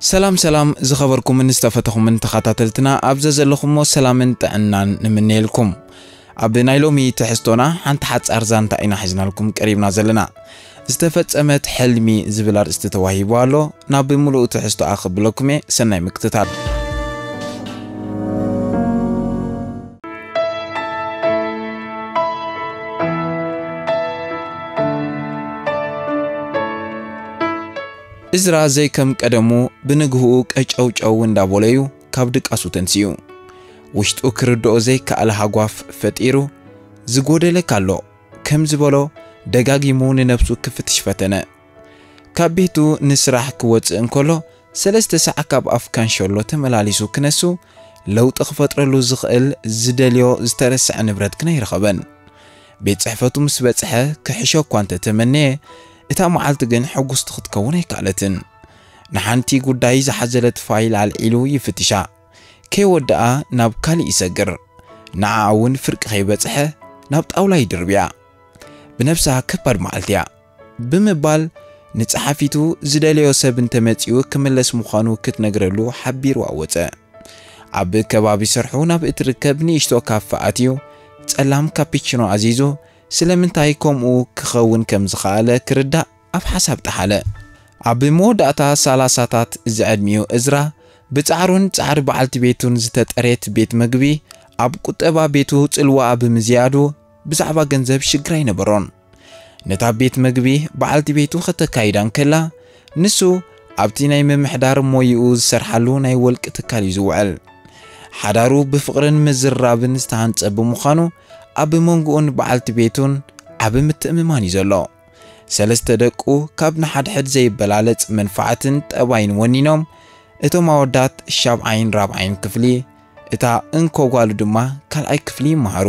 ሰላም ሰላም ዝኸበርኩምን ዝተፈተኹምን ተኸታተልትና፣ ኣብ ዘዘለኹሞ ሰላምን ጥዕናን ንምነየልኩም። ኣብ ናይ ሎሚ ትሕዝቶና ሓንቲ ሓጻር ዛንታ ኢና ሒዝናልኩም ቀሪብና ዘለና። ዝተፈጸመት ሕልሚ ዝብል ኣርእስቲ ተዋሂቡ ኣሎ። ናብ ምሉእ ትሕዝቶኣ ክብለኩም እየ። ሰናይ ምክትታል። እዝራ ዘይከም ቀደሙ ብንግህኡ ቀጨውጨው እንዳበለዩ ካብ ድቃሱ ተንሲኡ። ውሽጡ ክርድኦ ዘይከኣለ ሃጓፍ ፈጢሩ፣ ዝጎደለካ ኣሎ ከም ዝበሎ ደጋጊሙ ንነብሱ ክፍትሽ ፈተነ። ካብ ቤቱ ንስራሕ ክወጽእ እንከሎ፣ ሰለስተ ሰዓት ካብ ኣፍ ካንሸሎ ተመላሊሱ ክነሱ፣ ለውጢ ክፈጥረሉ ዝኽእል ዝደልዮ ዝተረስዐ ንብረት ግን ኣይረኸበን። ቤት ጽሕፈቱ ምስ በጽሐ ክሕሾ እኳ እንተተመነየ፣ እታ መዓልቲ ግን ሕጉስቲ ክትከውን ኣይከኣለትን። ንሓንቲ ጉዳይ ዝሓዘለት ፋይል ኣልዒሉ ይፍትሻ። ከይወድኣ ናብ ካልእ ይሰግር። ንዓኣ እውን ፍርቂ ከይበጽሐ ናብ ጣውላ ይድርብያ። ብነብሳ ከባድ መዓልቲ እያ ብምባል ንጸሓፊቱ ዝደለዮ ሰብ እንተመጺኡ ክምለስ ምዃኑ ክትነግረሉ ሓቢርዋ ወጸ። ኣብ ከባቢ ስርሑ ናብ እትርከብ ንእሽቶ ካፈ ኣትዩ ጸላም ካፒችኖ ኣዚዙ ስለምንታይ ከምኡ ክኸውን ከም ዝኸኣለ ክርዳእ ኣብ ሓሳብ ጠሓለ። ኣብ መወዳእታ ሰላሳታት ዝዕድሚኡ እዝራ ብጻዕሩን ጻዕሪ በዓልቲ ቤቱን ዝተጠርየት ቤት መግቢ ኣብ ቁጠባ ቤቱ ጽልዋኣ ብምዝያዱ ብዛዕባ ገንዘብ ሽግር ኣይነበሮን። ነታ ቤት መግቢ በዓልቲ ቤቱ ከተካይዳ እንከላ፣ ንሱ ኣብቲ ናይ ምምሕዳር ሞይኡ ዝሰርሓሉ ናይ ወልቂ ትካል እዩ ዝውዕል። ሓዳሩ ብፍቕርን ምዝርራብን ዝተሃንጸ ብምዃኑ፣ ኣብ መንጎኡን በዓልቲ ቤቱን ዓቢ ምትእምማን እዩ ዘሎ። ሰለስተ ደቁ ካብ ንሓድሕድ ዘይበላለጽ መንፋዓትን ጠባይን ወኒኖም፣ እቶም ኣወዳት ሻብዓይን ራብዓይን ክፍሊ፣ እታ እንኮ ጓሉ ድማ ካልኣይ ክፍሊ ይመሃሩ።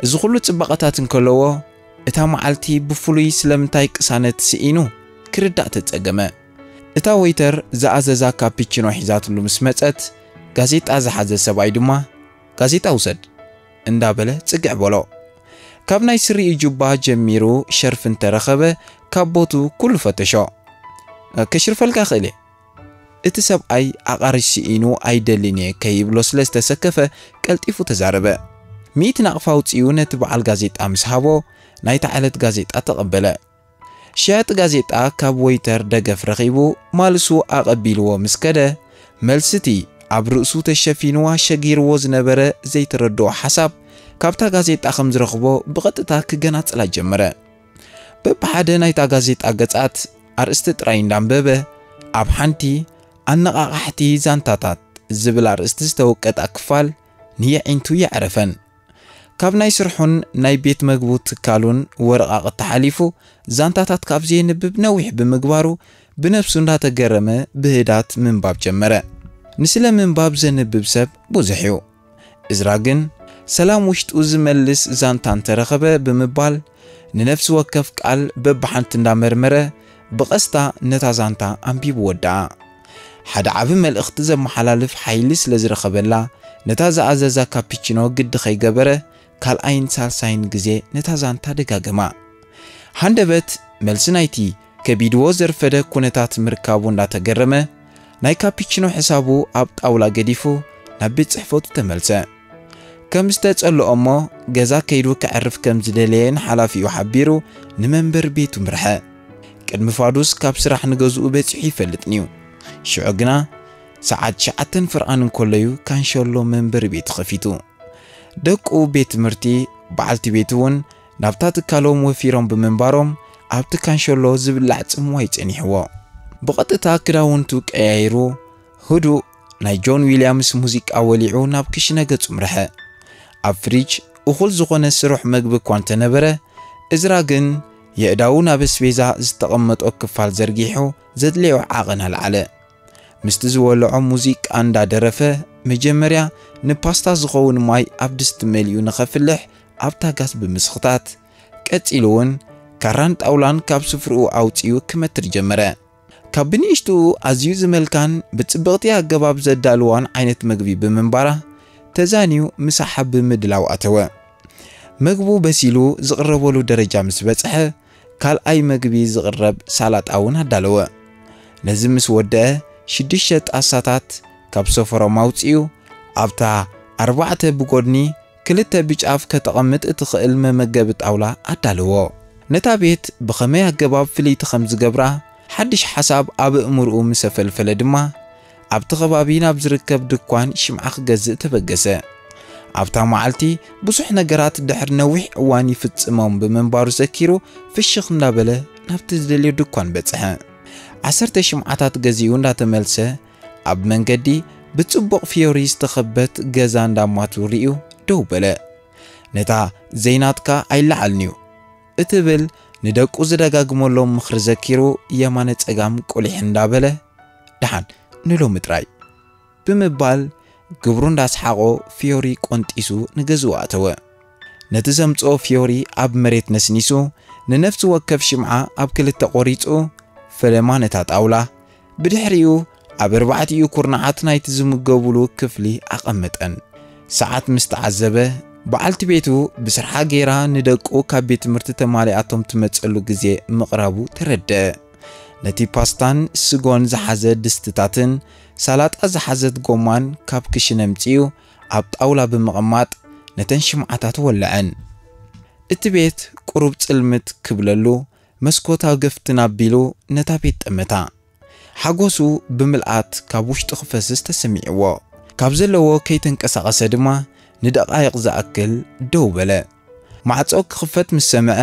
እዚ ኩሉ ጽባቐታት እንከለዎ፣ እታ መዓልቲ ብፍሉይ ስለምንታይ ቅሳነት ስኢኑ ክርዳእ ተጸገመ። እታ ወይተር ዝኣዘዛ ካፒችኖ ሒዛትሉ ምስ መጸት፣ ጋዜጣ ዝሓዘ ሰብኣይ ድማ፣ "ጋዜጣ ውሰድ" እንዳበለ ጽግዕ በሎ። ካብ ናይ ስሪኡ ጁባ ጀሚሩ ሸርፊ እንተረኸበ፣ ካብ ቦቱ ኩሉ ፈተሾ። "ከሽርፈልካ ክእል እየ?" እቲ ሰብኣይ ኣቓርሽ ስኢኑ ኣይደልን እየ ከይብሎ ስለ ዝተሰከፈ ቀልጢፉ ተዛረበ። ሚእቲ ናቕፋ ኣውጺኡ ነቲ በዓል ጋዜጣ ምስ ሃቦ ናይታ ዕለት ጋዜጣ ተቐበለ። ሸያጢ ጋዜጣ ካብ ወይተር ደገፍ ረኺቡ ማልሱ ኣቐቢልዎ ምስ ከደ፣ መልስቲ ኣብ ርእሱ ተሸፊኑ ኣሸጊርዎ ዝነበረ ዘይተረድኦ ሓሳብ ካብታ ጋዜጣ ከም ዝረኽቦ ብቐጥታ ክገናጽላ ጀመረ። በብሓደ ናይታ ጋዜጣ ገጻት ኣርእስቲ ጥራይ እንዳንበበ፣ ኣብ ሓንቲ ኣነቓቓሕቲ ዛንታታት ዝብል ኣርእስቲ ዝተወቀጣ ክፋል ንየዒንቱ የዕረፈን። ካብ ናይ ስርሑን ናይ ቤት መግቡ ትካሉን ወረቓቕቲ ሓሊፉ፣ ዛንታታት ካብ ዘየንብብ ነዊሕ ብምግባሩ፣ ብነብሱ እንዳተገረመ ብህዳት ምንባብ ጀመረ። ንስለ ምንባብ ዘንብብ ሰብ ብዙሕ እዩ። እዝራ ግን ሰላም ውሽጡ ዝመልስ ዛንታ እንተረኸበ ብምባል ንነፍሲ ወከፍ ቃል በብሓንቲ እንዳመርመረ ብቐስታ ነታ ዛንታ ኣንቢቡ ወድኣ። ሓደ ዓቢ መልእኽቲ ዘመሓላልፍ ሓይሊ ስለ ዝረኸበላ ነታ ዝኣዘዛ ካፒችኖ ግዲ ከይገበረ ካልኣይን ሳልሳይን ግዜ ነታ ዛንታ ደጋገማ። ሃንደበት መልሲ ናይቲ ከቢድዎ ዘርፈደ ኩነታት ምርካቡ እንዳተገረመ፣ ናይ ካፒችኖ ሕሳቡ ኣብ ጣውላ ገዲፉ ናብ ቤት ጽሕፈቱ ተመልሰ። ከም ዝተጸልኦ እሞ ገዛ ከይዱ ከዕርፍ ከም ዝደለየ ንሓላፊኡ ሓቢሩ ንመንበሪ ቤቱ ምርሐ። ቅድሚ ፋዱስ ካብ ስራሕ ንገዝኡ በጺሑ ይፈልጥን እዩ። ሽዑ ግና ሰዓት ትሽዓተን ፍርቓን እንከሎ'ዩ ካንሸሎ መንበሪ ቤቱ ከፊቱ። ደቁ ቤት ትምህርቲ፣ በዓልቲ ቤቱ እውን ናብታ ትካሎም ወፊሮም ብምንባሮም ኣብቲ ካንሸሎ ዝብላዕ ጽምዋ ይጸኒሕዎ። ብቐጥታ ክዳውንቱ ቀያይሩ ህዱእ ናይ ጆን ዊልያምስ ሙዚቃ ወሊዑ ናብ ክሽነ ገጹ ምርሐ። ኣብ ፍሪጅ እኹል ዝኾነ ስሩሕ መግቢ እኳ እንተነበረ፣ እዝራ ግን የእዳዉ ናብ ኣስቤዛ ዝተቐመጦ ክፋል ዘርጊሑ ዘድልዮ ዓቐን ኣልዓለ። ምስቲ ዝወልዖ ሙዚቃ እንዳደረፈ፣ መጀመርያ ንፓስታ ዝኸውን ማይ ኣብ ድስቲ መሊኡ ንኸፍልሕ ኣብታ ጋዝ ብምስኽታት፣ ቀጺሉ እውን ካራን ጣውላን ካብ ስፍርኡ ኣውጺኡ ክመትር ጀመረ። ካብ ብንእሽትኡ ኣዝዩ ዝመልካን ብጽብቕቲ ኣገባብ ዘዳልዋን ዓይነት መግቢ ብምንባራ፣ ተዛንዩ ምሳሕ ኣብ ምድላው ኣተወ። መግቡ በሲሉ ዝቕረበሉ ደረጃ ምስ በጽሐ፣ ካልኣይ መግቢ ዝቕረብ ሳላጣ እውን ኣዳለወ። ነዚ ምስ ወደአ፣ ሽዱሽተ ጣሳታት ካብ ሰፈሮም ኣውጺኡ፣ ኣብታ ኣርባዕተ ብጎድኒ ክልተ ብጫፍ ከተቐምጥ እትኽእል መመገቢ ጣውላ ኣዳለዎ። ነታ ቤት ብኸመይ ኣገባብ ፍልይቲ ከም ዝገብራ ሓድሽ ሓሳብ ኣብ ኣእምሮኡ ምስ ኣፈልፈለ ድማ፣ ኣብቲ ከባቢ ናብ ዝርከብ ድኳን ሽምዓ ክገዝእ ተበገሰ። ኣብታ መዓልቲ ብዙሕ ነገራት ድሕሪ ነዊሕ እዋን ይፍጽሞም ብምንባሩ ዘኪሩ፣ ፍሽኽ እንዳበለ ናብቲ ዝደልዮ ድኳን በጽሐ። ዓሰርተ ሽምዓታት ገዚኡ እንዳተመልሰ፣ ኣብ መንገዲ ብጽቡቕ ፍዮሪ ዝተኸበት ገዛ እንዳማቱ ርእዩ ደው በለ። ነታ "ዘይናትካ ኣይለዓልን'ዩ" እትብል ንደቁ ዝደጋግመሎም ምኽሪ ዘኪሩ፣ የማነ ጸጋም ቁሊሕ እንዳበለ፣ "ደሓን ንሎሚ ጥራይ" ብምባል፣ ግብሩ እንዳስሓቖ ፍዮሪ ቆንጢሱ ንገዝኡ ኣተወ። ነቲ ዘምጽኦ ፍዮሪ ኣብ መሬት ነስኒሱ፣ ንነፍሲ ወከፍ ሽምዓ ኣብ ክልተ ቆሪጹ፣ ፈለማ ነታ ጣውላ፣ ብድሕሪኡ ኣብ ኣርባዕቲኡ ኩርናዓት ናይቲ ዝምገቡሉ ክፍሊ ኣቐመጠን። ሰዓት ምስ ተዓዘበ፣ በዓልቲ ቤቱ ብስርሓ ገይራ ንደቁ ካብ ቤት ትምህርቲ ተማሊኣቶም ትመጸሉ ግዜ ምቕራቡ ተረድአ። ነቲ ፓስታን ስጎን ዝሓዘ ድስትታትን ሳላጣ ዝሓዘት ጎማን ካብ ክሽነ ኣምጺኡ ኣብ ጣውላ ብምቕማጥ ነተን ሽምዓታት ወለዐን። እቲ ቤት ቁሩብ ጽልምት ክብለሉ መስኮታ ገፍትን ኣቢሉ ነታ ቤት ጠመታ። ሓጎሱ ብምልኣት ካብ ውሽጡ ክፈስስ ተሰሚዕዎ። ካብ ዘለዎ ከይተንቀሳቐሰ ድማ ንደቓይቕ ዝኣክል ደው በለ። ማዕጾ ክኽፈት ምስ ሰምዐ፣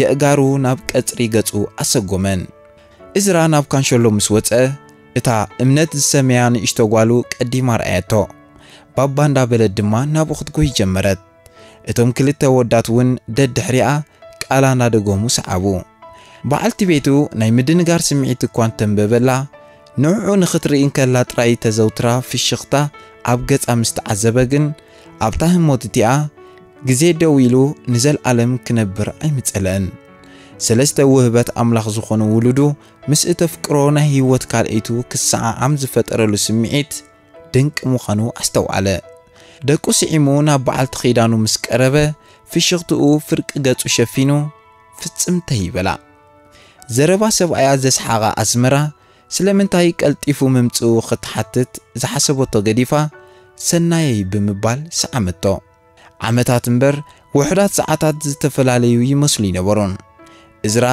የእጋሩ ናብ ቀጽሪ ገጹ ኣሰጎመን። እዝራ ናብ ካንሸሎ ምስ ወጸ፣ እታ እምነት ዝሰመያ ንእሽቶ ጓሉ ቀዲማ ረኣየቶ። ባባ እንዳበለት ድማ ናብኡ ክትጎይ ጀመረት። እቶም ክልተ ወዳት እውን ደድሕሪኣ ቃላ እናደገሙ ሰዓቡ። በዓልቲ ቤቱ ናይ ምድንጋር ስምዒት እኳ እንተንበበላ፣ ንዕኡ ንኽትርኢ እንከላ ጥራይ ተዘውትራ ፍሽኽታ ኣብ ገጻ ምስ ተዓዘበ ግን፣ ኣብታ ህሞት እቲኣ ግዜ ደው ኢሉ ንዘልኣለም ክነብር ኣይምጸለአን። ሰለስተ ውህበት ኣምላኽ ዝኾኑ ውሉዱ ምስ እተፍቅሮ ናይ ህይወት ካልኣይቱ ክሰዓዓም ዝፈጠረሉ ስምዒት ድንቂ ምዃኑ ኣስተውዓለ። ደቁ ስዒሙ ናብ በዓልቲ ኺዳኑ ምስ ቀረበ፣ ፍሽኽትኡ ፍርቂ ገጹ ሸፊኑ፣ "ፍጽምተይ" በላ። ዘረባ ሰብኣያ ዘስሓቓ ኣስመራ፣ ስለምንታይ ቀልጢፉ ምምጽኡ ክትሓትት ዝሓሰበቶ ገዲፋ፣ "ሰናየይ" ብምባል ሰዓመቶ። ዓመታት እምበር፣ ውሑዳት ሰዓታት ዝተፈላለዩ ይመስሉ ይነበሩን። እዝራ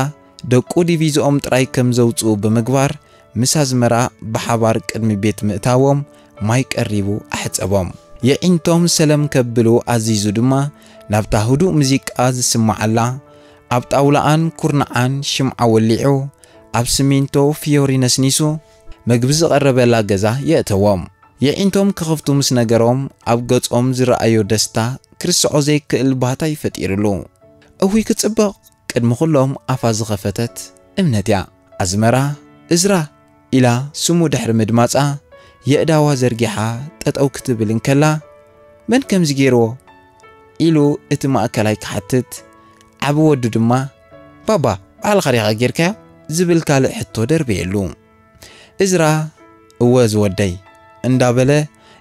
ደቁ ዲቪዝኦም ጥራይ ከም ዘውጽኡ ብምግባር፣ ምስ ኣዝመራ ብሓባር ቅድሚ ቤት ምእታዎም ማይ ቀሪቡ ኣሕጸቦም። የዒንቶም ሰለም ከብሉ ኣዚዙ ድማ፣ ናብታ ህዱእ ሙዚቃ ዝስምዓላ፣ ኣብ ጣውላኣን ኩርናዓን ሽምዓ ወሊዑ፣ ኣብ ስሚንቶ ፍዮሪ ነስኒሱ፣ መግቢ ዝቐረበላ ገዛ የእተዎም። የዒንቶም ክኸፍቱ ምስ ነገሮም፣ ኣብ ገጾም ዝረኣዮ ደስታ ክርስዖ ዘይክእል ባህታ እዩ ፈጢሩሉ። እውይ ክጽብቕ! ቅድሚ ኩሎም ኣፋ ዝኸፈተት እምነት እያ። ኣዝመራ፣ "እዝራ!" ኢላ ስሙ ድሕሪ ምድማጻ፣ የእዳዋ ዘርጊሓ ጠጠው ክትብል እንከላ፣ "መን ከምዚ ገይርዎ?" ኢሉ እቲ ማእከላይ ክሓትት፣ ዓቢ ወዱ ድማ፣ "ባባ፣ ባዕልኻ ዲኻ ጌርካዮ?" ዝብል ካልእ ሕቶ ደርበየሉ። እዝራ፣ "እወ ዝወደይ" እንዳበለ፣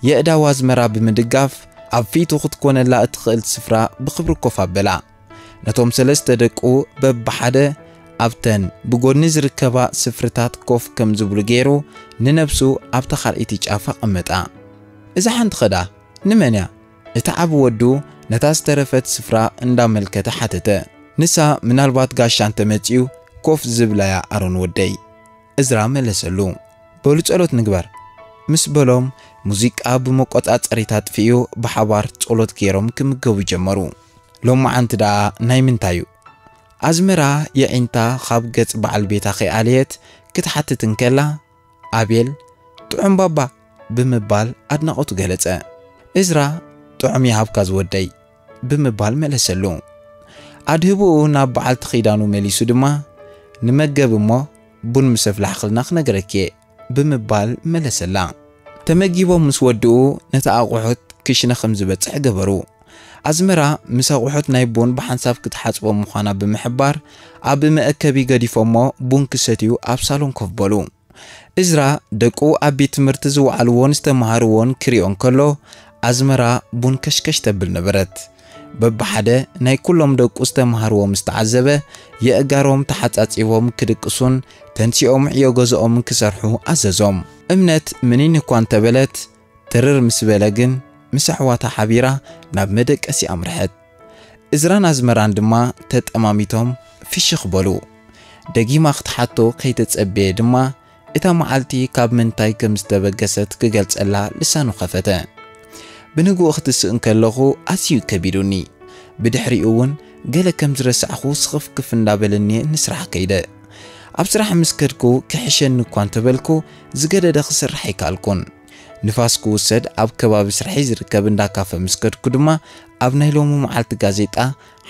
የእዳዋ ኣዝመራ ብምድጋፍ፣ ኣብ ፊቱ ክትኮነላ እትኽእል ስፍራ ብኽብሪ ኮፍ ኣበላ። ነቶም ሰለስተ ደቁ በብሓደ ኣብተን ብጎድኒ ዝርከባ ስፍርታት ኮፍ ከም ዝብሉ ገይሩ፣ ንነብሱ ኣብታ ካልኣይቲ ጫፍ ኣቐመጣ። "እዛ ሓንቲ ኸዳ ንመን እያ?" እቲ ዓቢ ወዱ ነታ ዝተረፈት ስፍራ እንዳመልከተ ሓተተ። "ንሳ ምናልባት ጋሻ እንተመጺኡ ኮፍ ዝብላያ ኣሮን ወደይ" እዝራ መለሰሉ። "በሉ ጸሎት ንግበር" ምስ በሎም፣ ሙዚቃ ብመቆጻጸሪታ ኣጥፊኡ ብሓባር ጸሎት ገይሮም ክምገቡ ጀመሩ። ሎማዓንቲ ደኣ ናይ ምንታይ እዩ? ኣዝመራ የዒንታ ካብ ገጽ በዓል ቤታ ከይኣለየት ክትሓትት እንከላ፣ ኣቤል፣ "ጥዑም ባባ" ብምባል ኣድናቖቱ ገለጸ። እዝራ፣ "ጥዑም ይሃብካ ዝወደይ" ብምባል መለሰሉ። ኣድህብኡ ናብ በዓልቲ ኺዳኑ መሊሱ ድማ፣ "ንመገብ እሞ ቡን ምስ ኣፍላሕኽልና ክነግረኪ እየ" ብምባል መለሰላ። ተመጊቦም ምስ ወድኡ፣ ነቲ ኣቑሑት ክሽነ ከም ዝበጽሕ ገበሩ። ኣዝመራ ምስ ኣቑሑት ናይ ቡን ብሓንሳብ ክትሓጽቦ ምዃና ብምሕባር፣ ኣብ መእከቢ ገዲፎሞ ቡን ክሰትዩ ኣብ ሳሎን ኮፍ በሉ። እዝራ ደቁ ኣብ ቤት ትምህርቲ ዝወዓልዎን ዝተምሃርዎን ክሪኦ እንከሎ፣ ኣዝመራ ቡን ከሽከሽ ተብል ነበረት። በብሓደ ናይ ኩሎም ደቁ ዝተምሃርዎ ምስ ተዓዘበ፣ የእጋሮም ተሓጻጺቦም ክድቅሱን ተንሲኦም ዕዮ ገዝኦም ክሰርሑ ኣዘዞም። እምነት ምኒን እኳ እንተበለት፣ ትርር ምስ በለ ግን ምስ ኣሕዋታ ሓቢራ ናብ መደቀሲ ኣምርሐት። እዝራን ኣዝመራን ድማ ተጠማሚቶም ፍሽኽ በሉ። ደጊማ ክትሓቶ ከይተጸበየ ድማ እታ መዓልቲ ካብ ምንታይ ከም ዝተበገሰት ክገልጸላ ልሳኑ ከፈተ። ብንግኡ ክትስእ እንከለኹ ኣዝዩ ከቢዱኒ። ብድሕሪኡ እውን ገለ ከም ዝረሳዕኹ ስኽፍክፍ እንዳበለኒ ንስራሕ ከይደ። ኣብ ስራሕ ምስ ከድኩ ክሕሸኒ እኳ እንተበልኩ ዝገደደ ክስራሕ ኣይከኣልኩን። ንፋስ ክውሰድ ኣብ ከባቢ ስርሐይ ዝርከብ እንዳ ካፈ ምስ ከድኩ ድማ ኣብ ናይ ሎሚ መዓልቲ ጋዜጣ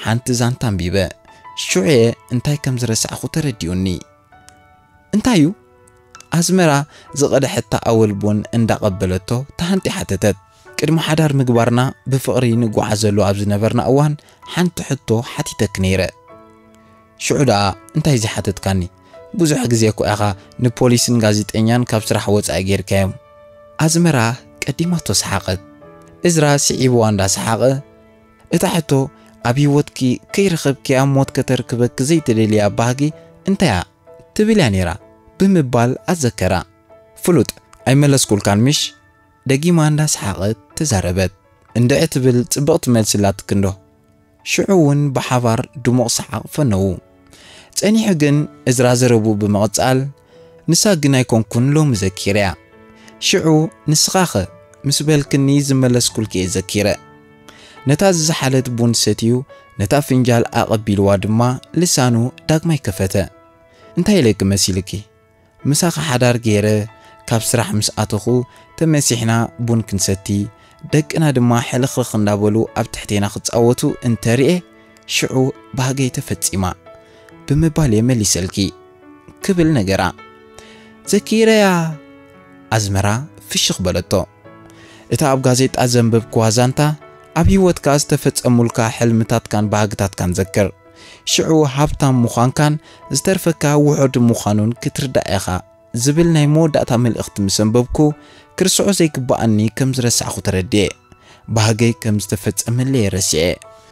ሓንቲ ዛንታ ኣንቢበ። ሽዑ እየ እንታይ ከም ዝረሳዕኹ ተረዲኡኒ። "እንታይ እዩ?" ኣዝመራ ዝቐደሐታ ኣወል ቡን እንዳቐበለቶ ተሃንቲ ሓተተት። "ቅድሚ ሓዳር ምግባርና ብፍቕሪ ንጓዓዘሉ ኣብ ዝነበርና እዋን ሓንቲ ሕቶ ሓቲተክ ነይረ። ሽዑ ደኣ እንታይ ዝሓተትካኒ? ብዙሕ ግዜ እኮ ኢኻ ንፖሊስን ጋዜጠኛን ካብ ስራሕ ወጻኢ ጌርካዮም።" ኣዝመራ ቀዲማቶ ሰሓቐት። እዝራ ስዒብዋ እንዳሰሓቐ፣ "እታ ሕቶ ኣብ ህይወትኪ ከይረኸብክያ ሞት ከተርክበኪ ዘይትደልያ ባህጊ እንታይ እያ ትብል እያ ነይራ?" ብምባል ኣዘከራ። "ፍሉጥ ኣይመለስኩልካን ምሽ?" ደጊማ እንዳሰሓቐት ተዛረበት። "እንድዒ ትብል ጽብቕቲ መልሲ ኣላትኪ እንዶ?" ሽዑ እውን ብሓባር ድሙቕ ሰሓቕ ፈነዉ። ጸኒሑ ግን እዝራ ዘረቡ ብምቕጻል፣ "ንሳ ግን ኣይኮንኩን ሎሚ ዘኪረያ። ሽዑ ንስኻኸ ምስ በልክኒ ዝመለስኩልኪ እየ ዘኪረ።" ነታ ዝዘሓለት ቡን ሰትዩ፣ ነታ ፍንጃል ኣቐቢልዋ ድማ ልሳኑ ዳግማይ ከፈተ። "እንታይ ኢለኪ መሲልኪ? ምሳኺ ሓዳር ገይረ ካብ ስራሕ ምስ ኣተኹ ተመሲሕና ቡን ክንሰቲ፣ ደቅና ድማ ሕልኽልኽ እንዳበሉ ኣብ ትሕቴና ክጻወቱ እንተርኤ፣ ሽዑ ባህገይ ተፈጺማ ብምባል እየ መሊሰልኪ" ክብል ነገራ። "ዘኪረያ!" ኣዝመራ ፍሽኽ በለቶ። "እታ ኣብ ጋዜጣ ዘንበብክዋ ዛንታ፣ ኣብ ህይወትካ ዝተፈጸሙልካ ሕልምታትካን ባህግታትካን ዘክር። ሽዑ ሃብታም ምዃንካን ዝተርፈካ ውሑድ ምዃኑን ክትርዳእ ኢኻ" ዝብል ናይ መወዳእታ መልእኽቲ ምስ ኣንበብኩ፣ ክርስዖ ዘይግብኣኒ ከም ዝረሳዕኹ ተረዲኤ። ባህገይ ከም ዝተፈጸመለይ ረሲዐ።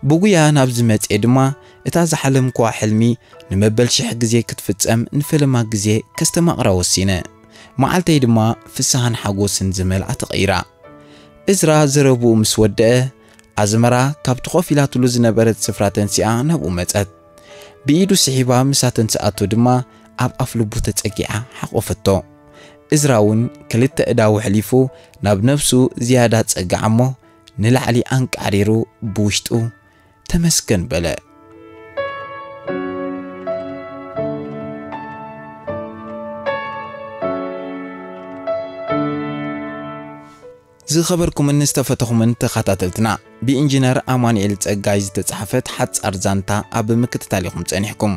ብጉያ ናብ ዝመጽኤ ድማ፣ እታ ዝሓለምክዋ ሕልሚ ንመበል ሽሕ ግዜ ክትፍጸም ንፈለማ ግዜ ከስተማቕራ ወሲነ። መዓልተይ ድማ ፍስሃን ሓጎስን ዝመልኣ ተቐይራ። እዝራ ዘረብኡ ምስ ወደአ፣ ኣዝመራ ካብቲ ኮፍ ኢላትሉ ዝነበረት ስፍራ ተንሲኣ ናብኡ መጸት። ብኢዱ ስሒባ ምስ ኣተንስኣቶ ድማ ኣብ ኣፍ ልቡ ተጸጊዓ ሓቖፈቶ። እዝራ እውን ክልተ እዳዉ ኣሕሊፉ ናብ ነብሱ ዝያዳ ጸግዓ እሞ ንላዕሊ ኣንቃዕሪሩ ብውሽጡ "ተመስገን" በለ። ዝኸበርኩምን ዝተፈተኹምን ተኸታተልትና፣ ብኢንጂነር ኣማኑኤል ጸጋይ ዝተጻሕፈት ሓጻር ዛንታ ኣብ ምክትታል ኢኹም ጸኒሕኩም።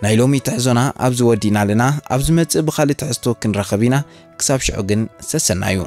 ናይ ሎሚ ትሕዞና ኣብዚ ወዲእና ኣለና። ኣብ ዝመጽእ ብኻልእ ትሕዝቶ ክንራኸብ ኢና። ክሳብ ሽዑ ግን ሰሰናዩ።